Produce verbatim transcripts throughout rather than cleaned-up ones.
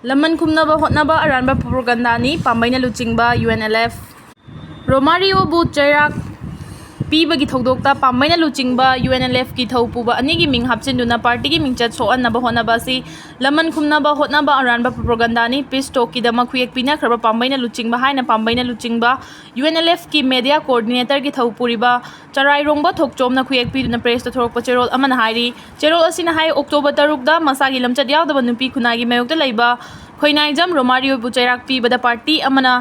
ꯂꯃꯟ ꯈꯨꯝꯅꯕ ꯍꯣꯠꯅꯕ ꯑꯔꯥꯟꯕ ꯄ꯭ꯔꯣꯄꯒꯟꯗꯥꯅꯤ, ꯄꯥꯝꯕꯩꯅ ꯂꯨꯆꯤꯡꯕ ꯌꯨ ꯑꯦꯟ ꯑꯦꯜ ꯑꯦꯐ꯫ ꯔꯣꯃꯥꯔꯤꯑꯣꯕꯨ ꯆꯩꯔꯥꯛ ꯄꯤꯕꯒꯤ ꯊꯧꯗꯣꯛꯇ ꯄꯥꯝꯕꯩꯅ ꯂꯨꯆꯤꯡꯕ ꯌꯨ ꯑꯦꯟ ꯑꯦꯜ ꯑꯦꯐꯀꯤ ꯊꯧ ꯄꯨꯕ ꯑꯅꯤꯒꯤ ꯃꯤꯡ ꯍꯥꯞꯆꯤꯟꯗꯨꯅ ꯄꯥꯔꯇꯤꯒꯤ ꯃꯤꯡꯆꯠ ꯁꯣꯛꯍꯟꯅꯕ ꯍꯣꯠꯅꯕ ꯑꯁꯤ ꯂꯃꯟ ꯈꯨꯝꯅꯕ ꯍꯣꯠꯅꯕ ꯑꯔꯥꯟꯕ ꯄ꯭ꯔꯣꯄꯒꯟꯗꯥꯅꯤ꯫ ꯄꯤꯁ ꯇꯣꯛꯀꯤꯗꯃꯛ ꯈꯨꯌꯦꯛ ꯄꯤꯅꯈ꯭ꯔꯕ ꯄꯥꯝꯕꯩꯅ ꯂꯨꯆꯤꯡꯕ ꯍꯥꯏꯅ ꯄꯥꯝꯕꯩꯅ ꯂꯨꯆꯤꯡꯕ ꯌꯨ ꯑꯦꯟ ꯑꯦꯜ ꯑꯦꯐꯀꯤ ꯃꯦꯗꯤꯌꯥ ꯀꯣꯑꯣꯔꯗꯤꯅꯦꯇꯔꯒꯤ ꯊꯧ ꯄꯨꯔꯤꯕ ꯆꯔꯥꯏꯔꯣꯡꯕ ꯊꯣꯛꯆꯣꯝꯅ ꯈꯨꯌꯦꯛ ꯄꯤꯗꯨꯅ ꯄ꯭ꯔꯦꯁꯇ ꯊꯣꯔꯛꯄ ꯆꯦꯔꯣꯜ ꯑꯃꯅ ꯍꯥꯏꯔꯤ꯫ ꯆꯦꯔꯣꯜ ꯑꯁꯤꯅ ꯍꯥꯏ, ꯑꯣꯛꯇꯣꯕꯔ ꯇꯔꯨꯛꯇ ꯃꯁꯥꯒꯤ ꯂꯝꯆꯠ ꯌꯥꯎꯗꯕ ꯅꯨꯄꯤ ꯈꯨꯟꯅꯥꯏꯒꯤ ꯃꯥꯌꯣꯛꯇ ꯂꯩꯕ ꯈꯣꯏꯅꯥꯏꯖꯝ ꯔꯣꯃꯥꯔꯤꯑꯣꯕꯨ ꯆꯩꯔꯥꯛ ꯄꯤꯕꯗ ꯄꯥꯔꯇꯤ ꯑꯃꯅ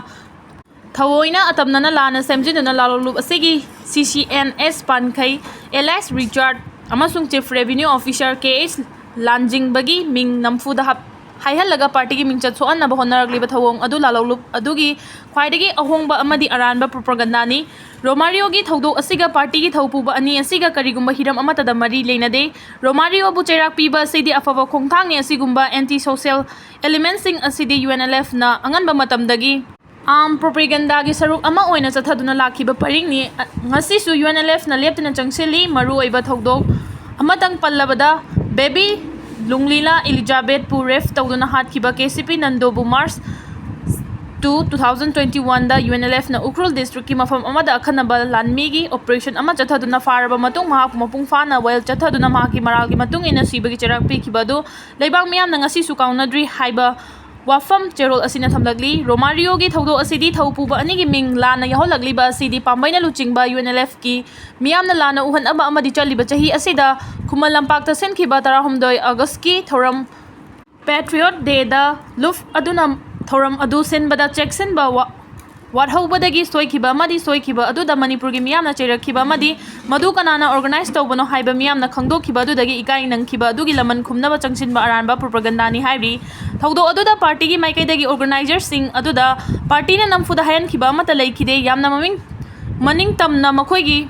ꯊꯑꯣꯏꯅ ꯑꯇꯝꯅꯅ ꯂꯥꯟꯅ ꯁꯦꯝꯖꯤꯟꯗꯨꯅ ꯂꯥꯂꯣꯡꯂꯨꯞ ꯑꯁꯤꯒꯤ ꯁꯤ ꯁꯤ ꯑꯦꯟ ꯑꯦꯁ ꯄꯥꯟꯈꯩ ꯑꯦꯂꯥꯏꯁ ꯔꯤꯆꯥꯔꯗ ꯑꯃꯁꯨꯡ ꯆꯤꯐ ꯔꯦꯚꯤꯅ꯭ꯌꯨ ꯑꯣꯐꯤꯁꯥꯔ ꯀꯦ ꯑꯦꯁ ꯂꯥꯟꯖꯤꯡꯕꯒꯤ ꯃꯤꯡ ꯅꯝꯐꯨꯗ ꯍꯥꯞ-, ꯍꯥꯏꯍꯜꯂꯒ ꯄꯥꯔꯇꯤꯒꯤ ꯃꯤꯡꯆꯠ ꯁꯣꯛꯍꯟꯅꯕ ꯍꯣꯠꯅꯔꯛꯂꯤꯕ ꯊꯧꯑꯣꯡ ꯑꯗꯨ ꯂꯥꯂꯣꯡꯂꯨꯞ ꯑꯗꯨꯒꯤ ꯈ꯭ꯋꯥꯏꯗꯒꯤ ꯑꯍꯣꯡꯕ ꯑꯃꯗꯤ ꯑꯔꯥꯟꯕ ꯄ꯭ꯔꯣꯄꯒꯟꯗꯥꯅꯤ꯫ ꯔꯣꯃꯥꯔꯤꯑꯣꯒꯤ ꯊꯧꯗꯣꯛ ꯑꯁꯤꯒ ꯄꯥꯔꯇꯤꯒꯤ ꯊꯧ ꯄꯨꯕ ꯑꯅꯤ ꯑꯁꯤꯒ ꯀꯔꯤꯒꯨꯝꯕ ꯍꯤꯔꯝ ꯑꯃꯠꯇꯗ ꯃꯔꯤ ꯂꯩꯅꯗꯦ꯫ ꯔꯣꯃꯥꯔꯤꯑꯣꯕꯨ ꯆꯩꯔꯥꯛ ꯄꯤꯕ ꯑꯁꯤꯗꯤ ꯑꯐꯕ ꯈꯣꯡꯊꯥꯡꯅꯤ꯫ ꯑꯁꯤꯒꯨꯝꯕ ꯑꯦꯟꯇꯤ ꯁꯣꯁꯤꯌꯦꯜ ꯑꯦꯂꯤꯃꯦꯟꯁꯤꯡ ꯑꯁꯤꯗꯤ ꯌꯨ ꯑꯦꯟ ꯑꯦꯜ ꯑꯦꯐꯅ ꯑꯉꯟꯕ ꯃꯇꯝꯗꯒꯤ ꯑꯥꯔꯝ ꯄ꯭ꯔꯣꯄꯒꯦꯟꯗꯥꯒꯤ ꯁꯔꯨꯛ ꯑꯃ ꯑꯣꯏꯅ ꯆꯠꯊꯗꯨꯅ ꯂꯥꯛꯈꯤꯕ ꯄꯔꯤꯡꯅꯤ꯫ ꯑ, ꯉꯁꯤꯁꯨ ꯌꯨ ꯑꯦꯟ ꯑꯦꯜ ꯑꯦꯐꯅ ꯂꯦꯞꯇꯅ ꯆꯪꯁꯤꯜꯂꯤ꯫ ꯃꯔꯨꯑꯣꯏꯕ ꯊꯧꯗꯣꯛ ꯑꯃꯇꯪ ꯄꯜꯂꯕꯗ, ꯕꯦꯕꯤ ꯂꯨꯡꯂꯤꯂꯥ ꯏꯂꯤꯖꯥꯕꯦꯠꯄꯨ ꯔꯦꯞ ꯇꯧꯗꯨꯅ ꯍꯥꯠꯈꯤꯕ ꯀꯦ ꯁꯤ ꯄꯤ ꯅꯟꯗꯣꯕꯨ March two, two thousand twenty ꯋꯥꯟꯗ ꯌꯨ ꯑꯦꯟ ꯑꯦꯜ ꯑꯦꯐꯅ ꯎꯈ꯭ꯔꯨꯜ ꯗꯤꯁꯇ꯭ꯔꯤꯛꯀꯤ ꯃꯐꯝ ꯑꯃꯗ ꯑꯈꯟꯅꯕ ꯂꯥꯟꯃꯤꯒꯤ ꯑꯣꯄꯔꯦꯁꯟ ꯑꯃ ꯆꯠꯊꯗꯨꯅ ꯐꯥꯔꯕ ꯃꯇꯨꯡ ꯃꯍꯥꯛꯄꯨ ꯃꯄꯨꯡ ꯐꯥꯅ ꯋꯥꯌꯦꯜ ꯆꯠꯊꯗꯨꯅ ꯃꯍꯥꯛꯀꯤ ꯃꯔꯥꯜꯒꯤ ꯃꯇꯨꯡ ꯏꯟꯅ ꯁꯤꯕꯒꯤ ꯆꯩꯔꯥꯛ ꯄꯤꯈꯤꯕ ꯑꯗꯨ ꯂꯩꯕꯥꯛ ꯃꯤꯌꯥꯝꯅ ꯉꯁꯤꯁꯨ ꯀꯥꯎꯅꯗ꯭ꯔꯤ ꯍꯥꯏꯕ ꯋꯥꯐꯝ ꯆꯦꯔꯣꯜ ꯑꯁꯤꯅ ꯊꯝꯂꯛꯂꯤ꯫ ꯔꯣꯃꯥꯔꯤꯑꯣꯒꯤ ꯊꯧꯗꯣꯛ ꯑꯁꯤꯗꯤ ꯊꯧ ꯄꯨꯕ ꯑꯅꯤꯒꯤ ꯃꯤꯡ ꯂꯥꯟꯅ ꯌꯥꯎꯍꯜꯂꯛꯂꯤꯕ ꯑꯁꯤꯗꯤ ꯄꯥꯝꯕꯩꯅ ꯂꯨꯆꯤꯡꯕ ꯌꯨ ꯑꯦꯟ ꯑꯦꯜ ꯑꯦꯐꯀꯤ ꯃꯤꯌꯥꯝꯅ ꯂꯥꯟꯅ ꯎꯍꯟꯅꯕ ꯑꯃꯗꯤ ꯆꯠꯂꯤꯕ ꯆꯍꯤ ꯑꯁꯤꯗ ꯈꯨꯃꯟ ꯂꯝꯄꯥꯛꯇ ꯁꯤꯟꯈꯤꯕ ꯇꯔꯥꯍꯨꯝꯗꯣꯏ ꯑꯥꯒꯁꯀꯤ ꯊꯧꯔꯝ ꯄꯦꯇ꯭ꯔꯤꯌꯣꯠ ꯗꯦꯗ ꯂꯨꯞ ꯑꯗꯨꯅ ꯊꯧꯔꯝ ꯑꯗꯨ ꯁꯤꯟꯕꯗ ꯆꯦꯛꯁꯤꯟꯕ ꯋꯥ-, ꯋꯥꯠꯍꯧꯕꯗꯒꯤ ꯁꯣꯏꯈꯤꯕ ꯑꯃꯗꯤ ꯁꯣꯏꯈꯤꯕ ꯑꯗꯨꯗ ꯃꯅꯤꯄꯨꯔꯒꯤ ꯃꯤꯌꯥꯝꯅ ꯆꯩꯔꯛꯈꯤꯕ ꯑꯃꯗꯤ ꯃꯗꯨ ꯀꯅꯥꯅ ꯑꯣꯔꯒꯅꯥꯏꯖ ꯇꯧꯕꯅꯣ ꯍꯥꯏꯕ ꯃꯤꯌꯥꯝꯅ ꯈꯪꯗꯣꯛꯈꯤꯕ ꯑꯗꯨꯗꯒꯤ ꯏꯀꯥꯏ ꯅꯪꯈꯤꯕ ꯑꯗꯨꯒꯤ ꯂꯃꯟ ꯈꯨꯝꯅꯕ ꯆꯪꯁꯤꯟꯕ ꯑꯔꯥꯟꯕ ꯄ꯭ꯔꯣꯄꯒꯟꯗꯥꯅꯤ ꯍꯥꯏꯔꯤ꯫ ꯊꯧꯗꯣꯛ ꯑꯗꯨꯗ ꯄꯥꯔꯇꯤꯒꯤ ꯃꯥꯏꯀꯩꯗꯒꯤ ꯑꯣꯔꯒꯅꯥꯏꯖꯔꯁꯤꯡ ꯑꯗꯨꯗ ꯄꯥꯔꯇꯤꯅ ꯅꯝꯐꯨꯗ ꯍꯥꯏꯍꯟꯈꯤꯕ ꯑꯃꯠꯇ ꯂꯩꯈꯤꯗꯦ꯫ ꯌꯥꯝꯅ ꯃꯃꯤꯡ ꯃꯅꯤꯡ ꯇꯝꯅ ꯃꯈꯣꯏꯒꯤ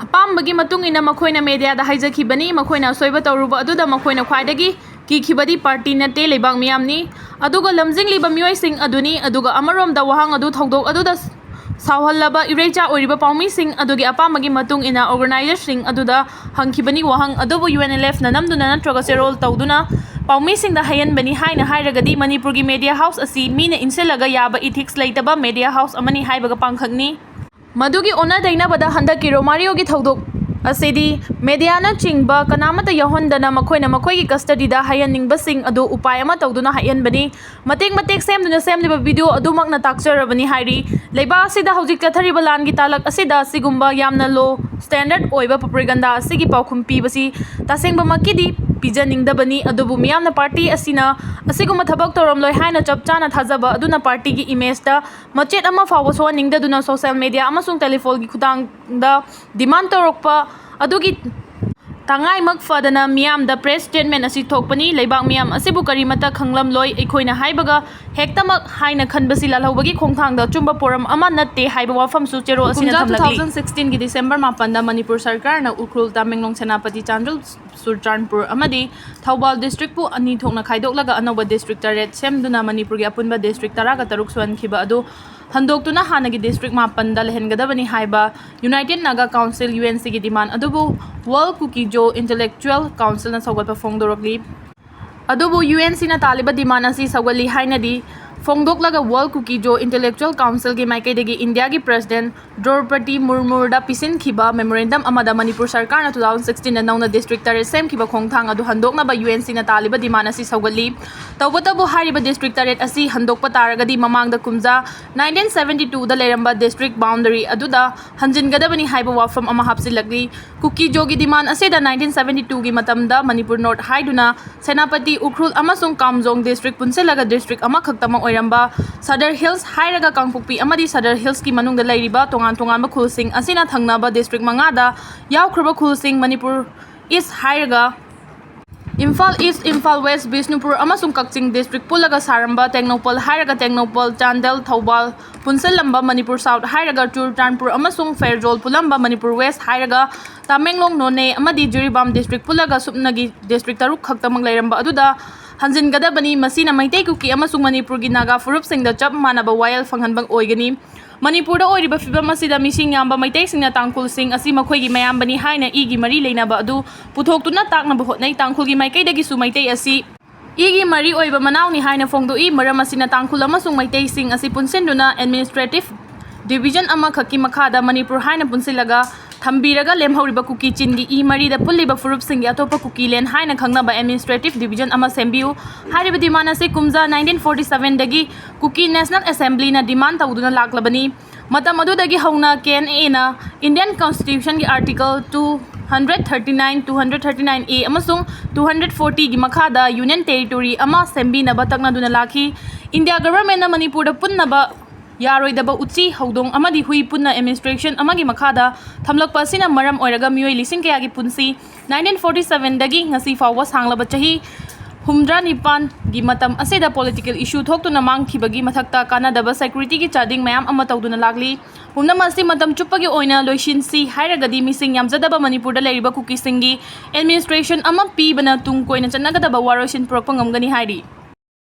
ꯑꯄꯥꯝꯕꯒꯤ ꯃꯇꯨꯡ ꯏꯟꯅ ꯃꯈꯣꯏꯅ ꯃꯦꯗꯤꯌꯥꯗ ꯍꯥꯏꯖꯈꯤꯕꯅꯤ꯫ ꯃꯈꯣꯏꯅ ꯑꯁꯣꯏꯕ ꯇꯧꯔꯨꯕ ꯑꯗꯨꯗ ꯃꯈꯣꯏꯅ ꯈ꯭ꯋꯥꯏꯗꯒꯤ ꯀꯤꯈꯤꯕꯗꯤ ꯄꯥꯔꯇꯤ ꯅꯠꯇꯦ, ꯂꯩꯕꯥꯛ ꯃꯤꯌꯥꯝꯅꯤ꯫ ꯑꯗꯨꯒ ꯂꯝꯖꯤꯡꯂꯤꯕ ꯃꯤꯑꯣꯏꯁꯤꯡ ꯑꯗꯨꯅꯤ꯫ ꯑꯗꯨꯒ ꯑꯃꯔꯣꯝꯗ ꯋꯥꯍꯪ ꯑꯗꯨ ꯊꯧꯗꯣꯛ ꯑꯗꯨꯗ ꯁꯥꯎꯍꯜꯂꯕ ꯏꯔꯩꯆꯥ ꯑꯣꯏꯔꯤꯕ ꯄꯥꯎꯃꯤꯁꯤꯡ ꯑꯗꯨꯒꯤ ꯑꯄꯥꯝꯕꯒꯤ ꯃꯇꯨꯡ ꯏꯟꯅ ꯑꯣꯔꯒꯅꯥꯏꯖꯔꯁꯤꯡ ꯑꯗꯨꯗ ꯍꯪꯈꯤꯕꯅꯤ꯫ ꯋꯥꯍꯪ ꯑꯗꯨꯕꯨ ꯌꯨ ꯑꯦꯟ ꯑꯦꯜ ꯑꯦꯐꯅ ꯅꯝꯗꯨꯅ ꯅꯠꯇ꯭ꯔꯒ ꯆꯦꯔꯣꯜ ꯇꯧꯗꯨꯅ ꯄꯥꯎꯃꯤꯁꯤꯡꯗ ꯍꯥꯏꯍꯟꯕꯅꯤ ꯍꯥꯏꯅ ꯍꯥꯏꯔꯒꯗꯤ ꯃꯅꯤꯄꯨꯔꯒꯤ media house ꯑꯁꯤ ꯃꯤꯅ ꯏꯟꯁꯤꯜꯂꯒ ꯌꯥꯕ ethics ꯂꯩꯇꯕ media house ꯑꯃꯅꯤ ꯍꯥꯏꯕꯒ ꯄꯥꯡꯈꯛꯅꯤ꯫ ꯃꯗꯨꯒꯤ ꯑꯣꯟꯅ ꯇꯩꯅꯕꯗ ꯍꯟꯗꯛꯀꯤ ꯔꯣꯃꯥꯔꯤꯑꯣꯒꯤ ꯊꯧꯗꯣꯛ ꯑꯁꯤꯗꯤ mediaꯅꯆꯤꯡꯕ ꯀꯅꯥꯃꯠꯇ ꯌꯥꯎꯍꯟꯗꯅ ꯃꯈꯣꯏꯅ ꯃꯈꯣꯏꯒꯤ custodyꯗ ꯍꯥꯏꯍꯟꯅꯤꯡꯕꯁꯤꯡ ꯑꯗꯨ ꯎꯄꯥꯏ ꯑꯃ ꯇꯧꯗꯨꯅ ꯍꯥꯏꯍꯟꯕꯅꯤ꯫ ꯃꯇꯦꯛ ꯃꯇꯦꯛ ꯁꯦꯝꯗꯨꯅ ꯁꯦꯝꯂꯤꯕ video ꯑꯗꯨꯃꯛꯅ ꯇꯥꯛꯆꯔꯕꯅꯤ ꯍꯥꯏꯔꯤ꯫ ꯂꯩꯕꯥꯛ ꯑꯁꯤꯗ ꯍꯧꯖꯤꯛ ꯆꯠꯊꯔꯤꯕ ꯂꯥꯟꯒꯤ ꯇꯥꯂꯛ ꯑꯁꯤꯗ ꯑꯁꯤꯒꯨꯝꯕ ꯌꯥꯝꯅ low standard ꯑꯣꯏꯕ propaganda ꯑꯁꯤꯒꯤ ꯄꯥꯎꯈꯨꯝ ꯄꯤꯕꯁꯤ ꯇꯁꯦꯡꯕꯃꯛꯀꯤꯗꯤ ꯄꯤꯖꯅꯤꯡꯗꯕꯅꯤ, ꯑꯗꯨꯕꯨ ꯃꯤꯌꯥꯝꯅ party ꯑꯁꯤꯅ ꯑꯁꯤꯒꯨꯝꯕ ꯊꯕꯛ ꯇꯧꯔꯝꯂꯣꯏ ꯍꯥꯏꯅ ꯆꯞ ꯆꯥꯅ ꯊꯥꯖꯕ ꯑꯗꯨꯅ partyꯒꯤ imageꯇ ꯃꯆꯦꯠ ꯑꯃ ꯐꯥꯎꯕ ꯁꯣꯛꯍꯟꯅꯤꯡꯗꯗꯨꯅ social media ꯑꯃꯁꯨꯡ telephoneꯒꯤ ꯈꯨꯠꯊꯥꯡꯗ demand ꯇꯧꯔꯛꯄ ꯑꯗꯨꯒꯤ ꯇꯉꯥꯏꯃꯛ ꯐꯗꯅ ꯃꯤꯌꯥꯝꯗ press statement ꯑꯁꯤ ꯊꯣꯛꯄꯅꯤ꯫ ꯂꯩꯕꯥꯛ ꯃꯤꯌꯥꯝ ꯑꯁꯤꯕꯨ ꯀꯔꯤꯃꯠꯇ ꯈꯪꯂꯝꯂꯣꯏ꯫ ꯑꯩꯈꯣꯏꯅ ꯍꯥꯏꯕꯒ ꯍꯦꯛꯇꯃꯛ ꯍꯥꯏꯅ ꯈꯟꯕꯁꯤ ꯂꯥꯜꯍꯧꯕꯒꯤ ꯈꯣꯡꯊꯥꯡꯗ ꯑꯆꯨꯝꯕ ꯄꯣꯔꯝ ꯑꯃ ꯅꯠꯇꯦ ꯍꯥꯏꯕ ꯋꯥꯐꯝꯁꯨ ꯆꯦꯔꯣꯜ ꯑꯁꯤꯅ ꯀꯨꯝꯖꯥ ꯊꯝꯂꯛꯂꯤ꯫ Two thousand sixteenꯒꯤ December ꯃꯥꯄꯟꯗ ꯃꯅꯤꯄꯨꯔ ꯁꯔꯀꯥꯔꯅ ꯎꯈ꯭ꯔꯨꯜ, ꯇꯃꯦꯡꯂꯣꯡ, ꯁꯦꯅꯥꯄꯇꯤ, ꯆꯥꯟꯗꯦꯜ, ꯆꯨꯔꯆꯥꯟꯄꯨꯔ ꯑꯃꯗꯤ ꯊꯧꯕꯥꯜ districtꯄꯨ ꯑꯅꯤ ꯊꯣꯛꯅ ꯈꯥꯏꯗꯣꯛꯂꯒ ꯑꯅꯧꯕ district ꯇꯔꯦꯠ ꯁꯦꯝꯗꯨꯅ ꯃꯅꯤꯄꯨꯔꯒꯤ ꯑꯄꯨꯟꯕ district ꯇꯔꯥꯒ ꯇꯔꯨꯛ ꯁꯨꯍꯟꯈꯤꯕ ꯑꯗꯨ ꯍꯟꯗꯣꯛꯇꯨꯅ ꯍꯥꯟꯅꯒꯤ district ꯃꯥꯄꯟꯗ ꯂꯩꯍꯟꯒꯗꯕꯅꯤ ꯍꯥꯏꯕ United Naga Council, UNCꯒꯤ demand ꯑꯗꯨꯕꯨ World Kuki-Zo Intellectual Councilꯅ ꯁꯧꯒꯠꯄ ꯐꯣꯡꯗꯣꯔꯛꯂꯤ꯫ ꯑꯗꯨꯕꯨ UNCꯅ ꯇꯥꯜꯂꯤꯕ demand ꯑꯁꯤ ꯁꯧꯒꯠꯂꯤ ꯍꯥꯏꯅꯗꯤ ꯐꯣꯡꯗꯣꯛꯂꯒ World Kuki-Zo Intellectual Councilꯒꯤ ꯃꯥꯏꯀꯩꯗꯒꯤ ꯏꯟꯗꯤꯌꯥꯒꯤ president ꯗ꯭ꯔꯧꯄꯗꯤ ꯃꯨꯔꯃꯨꯗ ꯄꯤꯁꯤꯟꯈꯤꯕ memorandum ꯑꯃꯗ ꯃꯅꯤꯄꯨꯔ ꯁꯔꯀꯥꯔꯅ two thousand sixteenꯗ ꯅꯧꯅ district ꯇꯔꯦꯠ ꯁꯦꯝꯈꯤꯕ ꯈꯣꯡꯊꯥꯡ ꯑꯗꯨ ꯍꯟꯗꯣꯛꯅꯕ UNCꯅ ꯇꯥꯜꯂꯤꯕ demand ꯑꯁꯤ ꯁꯧꯒꯠꯂꯤ꯫ ꯇꯧꯕꯇꯕꯨ ꯍꯥꯏꯔꯤꯕ district ꯇꯔꯦꯠ ꯑꯁꯤ ꯍꯟꯗꯣꯛꯄ ꯇꯥꯔꯒꯗꯤ ꯃꯃꯥꯡꯗ ꯀꯨꯝꯖꯥ nineteen seventy twoꯗ ꯂꯩꯔꯝꯕ district boundaryꯑꯗꯨꯗ ꯍꯟꯖꯤꯟꯒꯗꯕꯅꯤ ꯍꯥꯏꯕ ꯋꯥꯐꯝ ꯑꯃ ꯍꯥꯞꯆꯤꯜꯂꯛꯂꯤ꯫ Kuki-Zoꯒꯤ demand ꯑꯁꯤꯗ nineteen seventy twoꯒꯤ ꯃꯇꯝꯗ ꯃꯅꯤꯄꯨꯔ North ꯍꯥꯏꯗꯨꯅ ꯁꯦꯅꯥꯄꯇꯤ, ꯎꯈ꯭ꯔꯨꯜ ꯑꯃꯁꯨꯡ ꯀꯥꯝꯖꯣꯡ district ꯄꯨꯟꯁꯤꯜꯂꯒ district ꯑꯃꯈꯛꯇꯃꯛ ꯑꯣꯏꯔꯝꯕ Sadar Hills ꯍꯥꯏꯔꯒ ꯀꯥꯡꯄꯣꯛꯄꯤ ꯑꯃꯗꯤ Sadar Hillsꯀꯤ ꯃꯅꯨꯡꯗ ꯂꯩꯔꯤꯕ ꯇꯣꯉꯥꯟ ꯇꯣꯉꯥꯟꯕ ꯈꯨꯜꯁꯤꯡ ꯑꯁꯤꯅ ꯊꯪꯅꯕ district ꯃꯉꯥꯗ ꯌꯥꯎꯈ꯭ꯔꯕ ꯈꯨꯜꯁꯤꯡ ꯃꯅꯤꯄꯨꯔ East ꯍꯥꯏꯔꯒ ꯏꯝꯐꯥꯜ East, ꯏꯝꯐꯥꯜ West, ꯕꯤꯁꯅꯨꯄꯨꯔ ꯑꯃꯁꯨꯡ ꯀꯛꯆꯤꯡ district ꯄꯨꯜꯂꯒ ꯁꯥꯔꯝꯕ ꯇꯦꯡꯅꯧꯄꯜ ꯍꯥꯏꯔꯒ ꯇꯦꯡꯅꯧꯄꯜ, ꯆꯥꯟꯗꯦꯜ, ꯊꯧꯕꯥꯜ ꯄꯨꯟꯁꯤꯜꯂꯝꯕ ꯃꯅꯤꯄꯨꯔ South ꯍꯥꯏꯔꯒ ꯆꯨꯔꯆꯥꯟꯄꯨꯔ ꯑꯃꯁꯨꯡ ꯐꯦꯔꯖꯣꯜ ꯄꯨꯜꯂꯝꯕ ꯃꯅꯤꯄꯨꯔ West ꯍꯥꯏꯔꯒ ꯇꯃꯦꯡꯂꯣꯡ, ꯅꯣꯅꯦ ꯑꯃꯗꯤ ꯖꯤꯔꯤꯕꯥꯝ district ꯄꯨꯜꯂꯒ ꯁꯨꯞꯅꯒꯤ district ꯇꯔꯨꯛ ꯈꯛꯇꯃꯛ ꯂꯩꯔꯝꯕ ꯑꯗꯨꯗ ꯍꯟꯖꯤꯟꯒꯗꯕꯅꯤ꯫ ꯃꯁꯤꯅ ꯃꯩꯇꯩ, ꯀꯨꯀꯤ ꯑꯃꯁꯨꯡ ꯃꯅꯤꯄꯨꯔꯒꯤ ꯅꯥꯒꯥ ꯐꯨꯔꯨꯞꯁꯤꯡꯗ ꯆꯞ ꯃꯥꯟꯅꯕ ꯋꯥꯌꯦꯜ ꯐꯪꯍꯟꯕ ꯑꯣꯏꯒꯅꯤ꯫ ꯃꯅꯤꯄꯨꯔꯗ ꯑꯣꯏꯔꯤꯕ ꯐꯤꯕꯝ ꯑꯁꯤꯗ ꯃꯤꯁꯤꯡ ꯌꯥꯝꯕ ꯃꯩꯇꯩꯁꯤꯡꯅ ꯇꯥꯡꯈꯨꯜꯁꯤꯡ ꯑꯁꯤ ꯃꯈꯣꯏꯒꯤ ꯃꯌꯥꯝꯕꯅꯤ ꯍꯥꯏꯅ ꯏꯒꯤ ꯃꯔꯤ ꯂꯩꯅꯕ ꯑꯗꯨ ꯄꯨꯊꯣꯛꯇꯨꯅ ꯇꯥꯛꯅꯕ ꯍꯣꯠꯅꯩ꯫ ꯇꯥꯡꯈꯨꯜꯒꯤ ꯃꯥꯏꯀꯩꯗꯒꯤꯁꯨ ꯃꯩꯇꯩ ꯑꯁꯤ ꯏꯒꯤ ꯃꯔꯤ ꯑꯣꯏꯕ ꯃꯅꯥꯎꯅꯤ ꯍꯥꯏꯅ ꯐꯣꯡꯗꯣꯛꯏ꯫ ꯃꯔꯝ ꯑꯁꯤꯅ ꯇꯥꯡꯈꯨꯜ ꯑꯃꯁꯨꯡ ꯃꯩꯇꯩꯁꯤꯡ ꯑꯁꯤ ꯄꯨꯟꯁꯤꯟꯗꯨꯅ administrative division ꯑꯃꯈꯛꯀꯤ ꯃꯈꯥꯗ ꯃꯅꯤꯄꯨꯔ ꯍꯥꯏꯅ ꯄꯨꯟꯁꯤꯜꯂꯒ ꯊꯝꯕꯤꯔꯒ ꯂꯦꯝꯍꯧꯔꯤꯕ ꯀꯨꯀꯤ ꯆꯤꯟꯒꯤ ꯏ ꯃꯔꯤꯗ ꯄꯨꯜꯂꯤꯕ ꯐꯨꯔꯨꯞꯁꯤꯡꯒꯤ ꯑꯇꯣꯞꯄ ꯀꯨꯀꯤ land ꯍꯥꯏꯅ ꯈꯪꯅꯕ administrative division ꯑꯃ ꯁꯦꯝꯕꯤꯌꯨ ꯍꯥꯏꯔꯤꯕ demand ꯑꯁꯤ ꯀꯨꯝꯖꯥ nineteen forty seven ꯗꯒꯤ ꯀꯨꯀꯤ National Assembly ꯅ demand ꯇꯧꯗꯨꯅ ꯂꯥꯛꯂꯕꯅꯤ꯫ ꯃꯇꯝ ꯑꯗꯨꯗꯒꯤ ꯍꯧꯅ K N A ꯅ Indian Constitution ꯒꯤ article two hundred thirty nine, two hundred thirty nine A ꯑꯃꯁꯨꯡ two hundred forty ꯒꯤ ꯃꯈꯥꯗ union territory ꯑꯃ ꯁꯦꯝꯕꯤꯅꯕ ꯇꯛꯅꯗꯨꯅ ꯂꯥꯛꯈꯤ꯫ India government ꯅ ꯃꯅꯤꯄꯨꯔꯗ ꯄꯨꯟꯅꯕ ꯌꯥꯔꯣꯏꯗꯕ ꯎꯆꯤ, ꯍꯧꯗꯣꯡ ꯑꯃꯗꯤ ꯍꯨꯏ ꯄꯨꯟꯅ administration ꯑꯃꯒꯤ ꯃꯈꯥꯗ ꯊꯝꯂꯛꯄ ꯑꯁꯤꯅ ꯃꯔꯝ ꯑꯣꯏꯔꯒ ꯃꯤꯑꯣꯏ ꯂꯤꯁꯤꯡ ꯀꯌꯥꯒꯤ ꯄꯨꯟꯁꯤ nineteen forty seven ꯗꯒꯤ ꯉꯁꯤ ꯐꯥꯎꯕ ꯁꯥꯡꯂꯕ ꯆꯍꯤ ꯍꯨꯝꯗ꯭ꯔꯥ ꯅꯤꯄꯥꯟꯒꯤ ꯃꯇꯝ ꯑꯁꯤꯗ political issue ꯊꯣꯛꯇꯨꯅ ꯃꯥꯡꯈꯤꯕꯒꯤ ꯃꯊꯛꯇ ꯀꯥꯟꯅꯗꯕ security ꯒꯤ ꯆꯥꯗꯤꯡ ꯃꯌꯥꯝ ꯑꯃ ꯇꯧꯗꯨꯅ ꯂꯥꯛꯂꯤ꯫ ꯄꯨꯝꯅꯃꯛ ꯑꯁꯤ ꯃꯇꯝ ꯆꯨꯞꯄꯒꯤ ꯑꯣꯏꯅ ꯂꯣꯏꯁꯤꯟꯁꯤ ꯍꯥꯏꯔꯒꯗꯤ ꯃꯤꯁꯤꯡ ꯌꯥꯝꯖꯗꯕ ꯃꯅꯤꯄꯨꯔꯗ ꯂꯩꯔꯤꯕ ꯀꯨꯀꯤꯁꯤꯡꯒꯤ administration ꯑꯃ ꯄꯤꯕꯅ ꯇꯨꯡ ꯀꯣꯏꯅ ꯆꯠꯅꯒꯗꯕ ꯋꯥꯔꯣꯏꯁꯤꯟ ꯄꯨꯔꯛꯄ ꯉꯝꯒꯅꯤ ꯍꯥꯏꯔꯤ꯫